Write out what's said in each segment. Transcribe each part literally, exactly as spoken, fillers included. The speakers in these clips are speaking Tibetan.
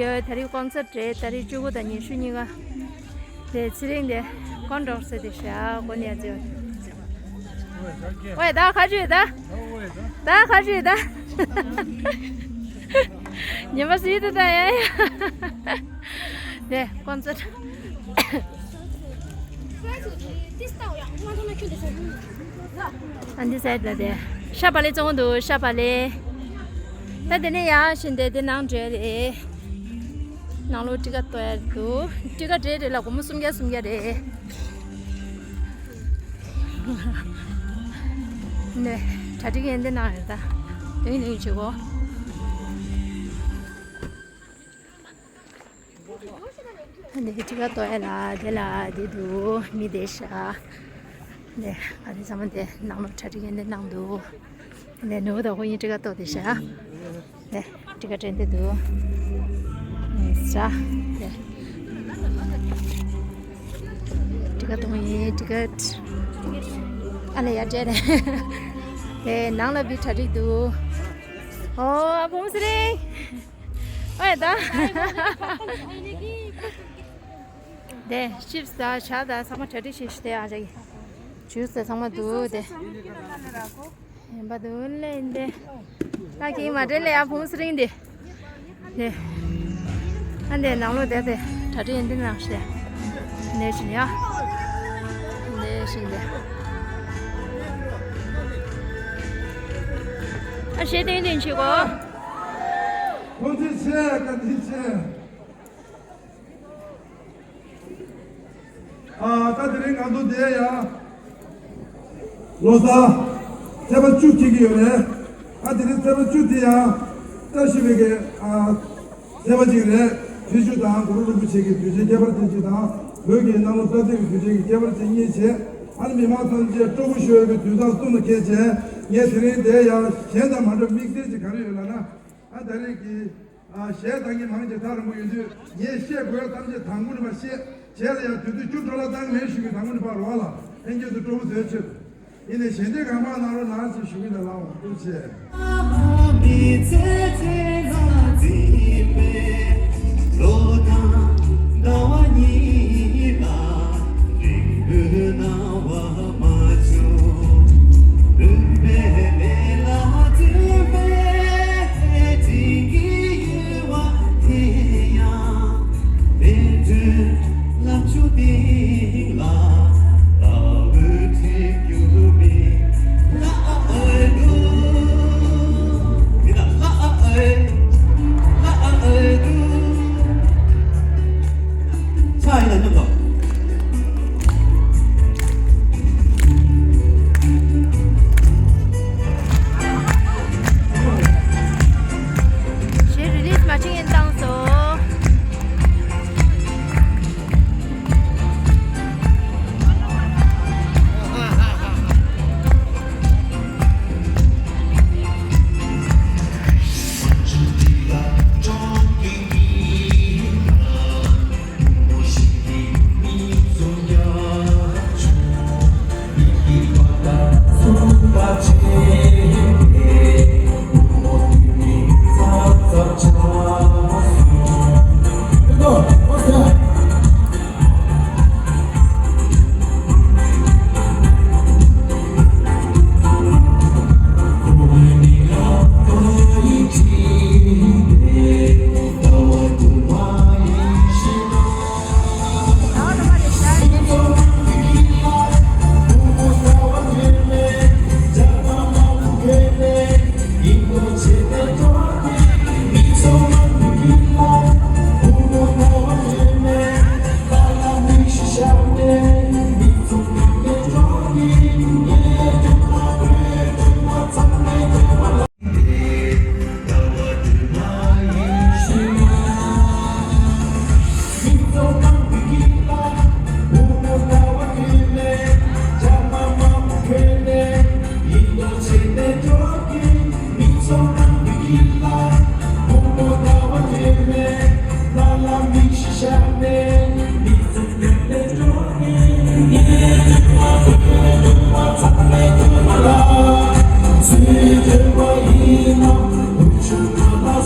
ཡོད། ད་རེས་ཀོན་སར་ཊི་རེད། ད་རེས་བཅུ་དགུ་དང་ཉི་ཤུ་གཉིས་ཀ། དེ་ཚེ་རིང་དེ་ཀོན་ཌོག་ཟེར་དེ་ཤ་གོ་ནས་ཡ་ཙེ། ཝེ་ད་ཁ་ཅིག་ད། ད་ཁ་ཅིག་ད། ཉི་མ་སི་དུ་ད་ཡ་ཡ། དེ་ཀོན་སར་ཊི། ཨ་འདི་སའིཌ་ལ་དེ་ཤ་བག་ལེབ་བཙོང་གི་འདུག་ཤ་བག་ལེབ། ད་དེ་ནས་ཡར་ཕྱིན་ཏེ་དེ་ནང་འགྲོ་ཡ་རེད། ནང་ལོགས་ཊི་ཀེ་ཊི་གཏོང་ཡ་འདུག་ཊི་ཀེ་ཊི་རེད་རེད་ལ། སྒོར་མོ་སུམ་བརྒྱ་སུམ་བརྒྱ་རེད། ནས་གྲ་སྒྲིག་ཡིན་དེ་ནང་ཡོད་ད། ལིང་ལིང་བྱེད་གོ། འདི་ཊི་ཀེ་ཊི་གཏོང་ཡ་ལ་དེ་ལ་དེ་འདུག་མི་དེ་ཤ། ནས་ང་དེ་ཚང་མ་དེ་ནང་ལོགས་གྲ་སྒྲིག་ཡིན་དེ་ནང་འདུག་ནས་ནུ་བོ་དང་ཁོ་གཉིས་ཊི་ཀེ་ཊི་གཏོང་དེ་ཤ། ནས་ཊི་ཀེ་ཊི་འདི་འདུག་ནས་ཤ། ནས་ཊི་ཀེ་ཊི་གཏོང་ཡིན། ཊི་ཀེ་ཊི། ཨ་ལས་ཡར་སྤྲད་རེད། དེ་ནང་ལ་བི་གྲ་སྒྲིག་འདུག་ཨོ་ཨ་བུམ་སི་རིང་། ཨོ་ཡ་ད། དེ་ཅིབ་སི་དང་ཇ་དང་ཚང་མ་གྲ་སྒྲིག་བྱས་ཤིག་དེ་ཨ་ཅག་གི་ཇུས་དང་ཚང་མ་འདུག་དེ། ཡིན་པ་འདུག་ལེ་ཡིན་དེ། ད་གིན་མ་དྲན་ལེ་ཨ་བུམ་སི་རིང་དེ། དེ། ཨ་འདི་ནང་ལོགས་དེ་དེ་གྲ་སྒྲིག་ཡིན་དེ་ནང་བཤད། ནས་བཞིན་ཡ། ནས་བཞིན་དེ། ཨ་ཞེ་ཏིང་ཏིང་བྱེད་གོ། ཐུགས་རྗེ་ཆེ། བཀའ་དྲིན་ཆེ། ཨ་ད་དེ་རིང་ང་ཚོ་འདིར་ཡང་ལོ་གསར་ཚེས་པ་བཅུ་འཁེལ་གྱི་ཡོད་རེད། ཨ་དེ་རིང་ཚེས་པ་བཅུ་དེ་ཡང་བཀྲ་ཤིས་པའི་གི་ཨ་ཚེས་པ་གཅིག་རེད། ཁྲི་བཅུ་དང་གུ་རུ་རིན་པོ་ཆེ་གི་དུས་ཆེན་ཁྱད་པར་ཅན་གཅིག་དང་བོད་ཀྱི་གནམ་ལོ་གསར་ཚེས་ཀྱི་དུས་ཆེན་གྱི་ཁྱད་པར་ཅན་གཉིས་བྱས། ཨ་ནི་མི་མང་ཐམས་ཅད་སྤྲོ་པོ་ཤོར་བའི་དུས་དང་གསུམ་ལ་འཁེལ་བྱས། ངས་དེ་རིང་འདིར་ཡང་གཞན་དང་མ་འདྲ་བའི་དམིགས་བསལ་ཅིག་ག་རེ་ཡོད་ལབ་ན། ཨ་ད་རེས་ཀྱི་ཨ་གཞས་བཏང་མཁན་མང་ཆེ་ཐག་རིང་པོ་ཡོད་དུས། ངས་བཤད་དགོས་ཐམས་ཅད་དང་པོ་ནས་མར་བཤད། རྗེས་ལ་ཡང་དུས་ཚོད་བཅུ་འཕྲོ་བརླག་བཏང་མེད་ཞུ་གི། དང་པོ་ནས་ཕར་རོགས་ལ་ལྷན་རྒྱས་ཚོ་སྤྲོ་པོ་བཟོས་ཕྱིར། ཡིན་ནའི་ཞལ་འདེབས་གང་མང་གནང་རོགས་གནང་ཞེས་ཞུ་གི་ཡིན། ལགས་འོང་། ཐུགས་རྗེ་ཆེ། གཞས་རི་ལི་སི་མ་བྱེད་མཁན་བཏང་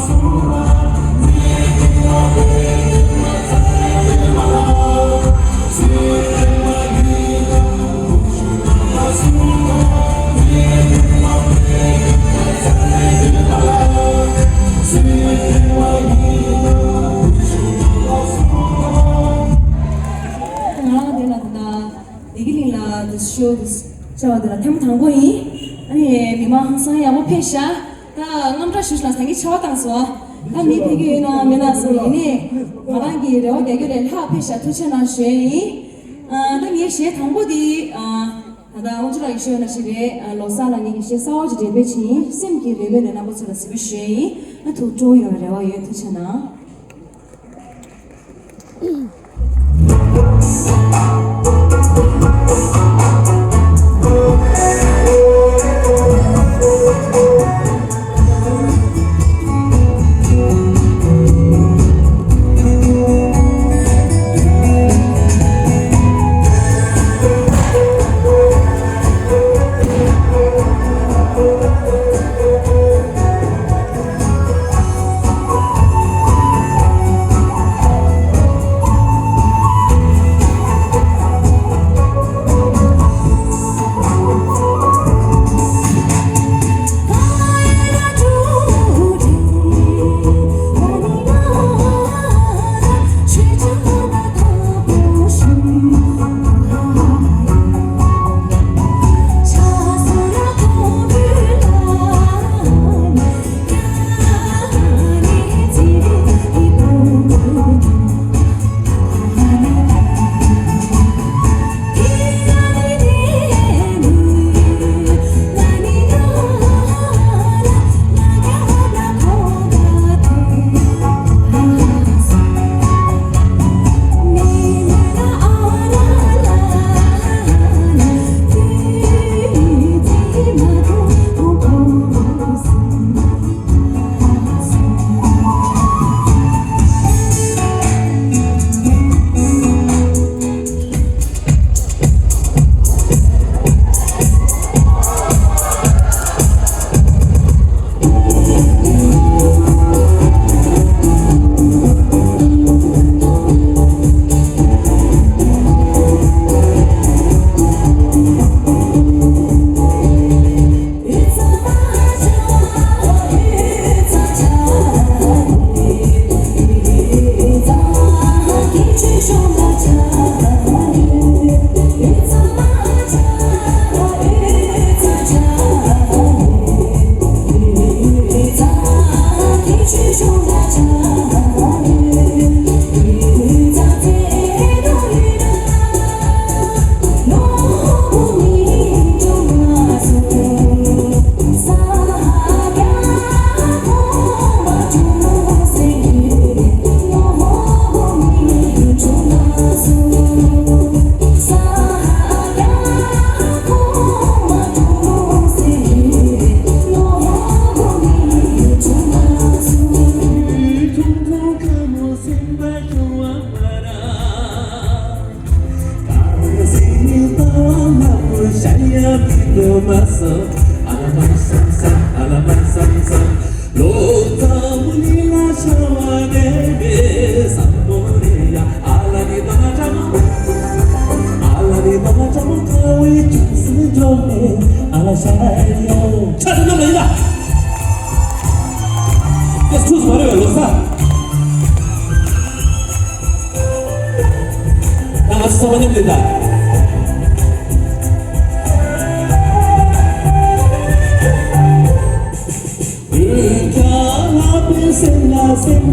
སོང་། བྱ་བ་འདི་ལ་ཐེངས་མ་དང་པོ་ཡིན། ཨ་ནི་མི་མང་ཧང་སང་ཡག་པོ་ཕེབས་ཤག་ད་རྔམ་སྐྲག་ཞུ་ཞིག་ལ་ད་ངས་ཆར་པ་བཏང་སོང་། ད་མི་ཕེབས་ཀྱི་ཡོད་ན་མེད་ན་སོང་ཡིན་ནའི་ང་རང་གིས་རེ་བ་རྒྱག་རྒྱུ་ལས་ལྷག་ཕེབས་ཤག་ཐུགས་རྗེ་གནང་ཞུ་ཡས་ཡིན། ཨ་ད་ངའི་གཞས་དང་པོ་འདི་ཨ་ད་ལྟ་དབང་ཕྱུག་ལགས་ཀྱིས་ཤོད་ན་ཞིག་རེད། ཨ་ལོ་གསར་ལ་ངེད་ཀྱི་གཞས་གསར་བ་ཅིག་འགྲེམས་སྤེལ་བྱེད་ཡིན། སེམས་ཀྱི་རེ་བའི་ལས་རྣམ་པ་ཚོ་ལ་གཟིགས་པ་ཞུ་ཡས་ཡིན། ཨ་ཐུགས་སྤྲོ་ཡོང་བའི་རེ་བ་ཡོད། ཐུགས་རྗེ་གནང་། ཆ་ཚང་ལ་ཡིན་ལ། ཀེས་ཁུས་མ་རེད་བའི་ལོ་ས། ད་ང་ཚོ་ཚང་མ་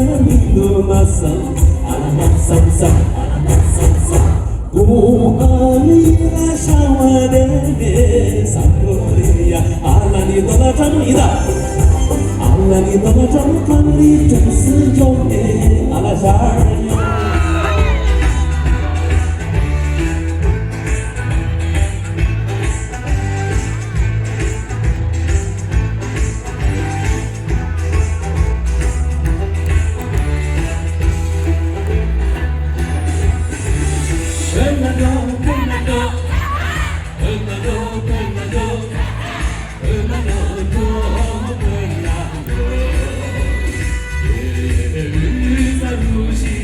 མཉམ་དུ་ད།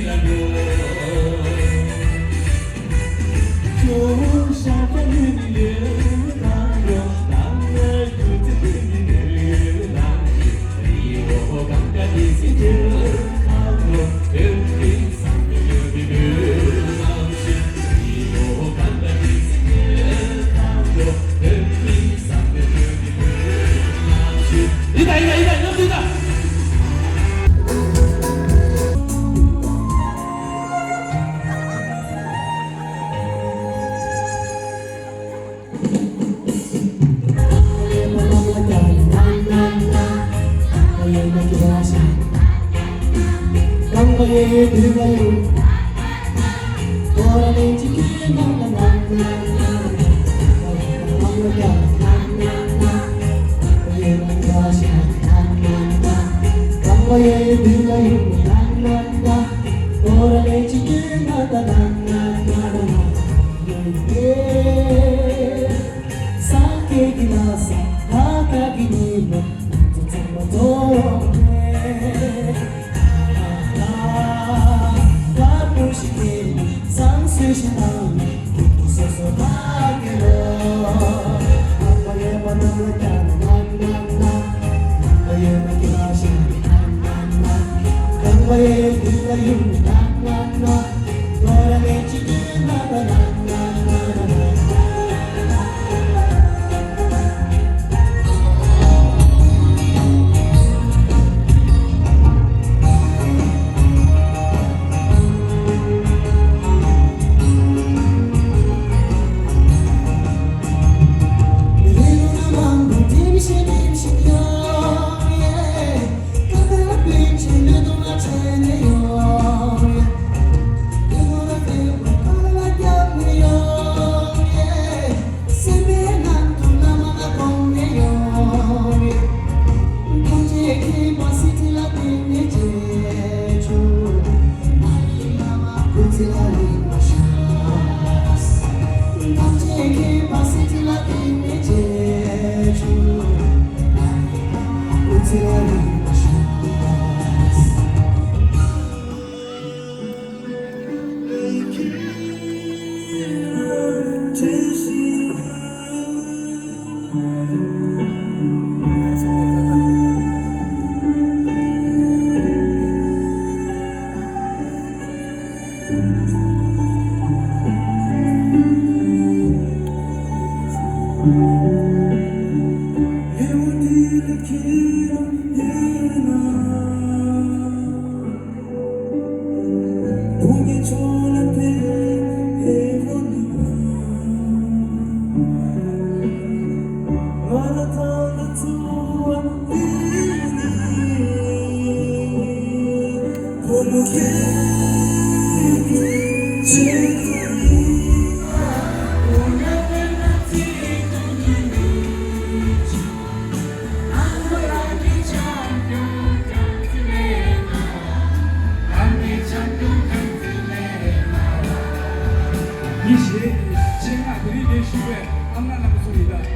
ཉི་ཤུ་རྩ་ལྔ་དེ་རིང་འདིར་བཞུགས་པའི་ཨ་མ་ལགས་རྣམ་པ་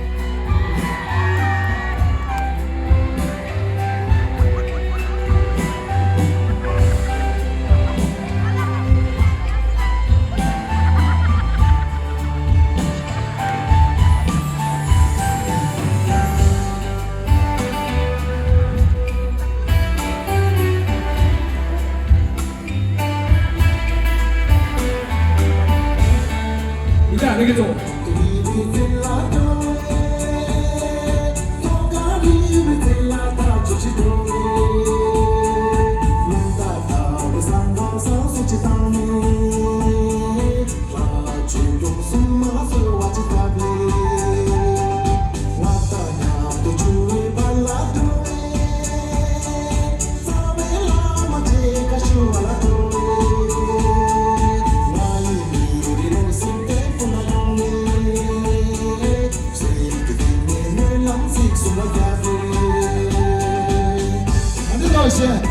ཚོ་ཡིན་ད།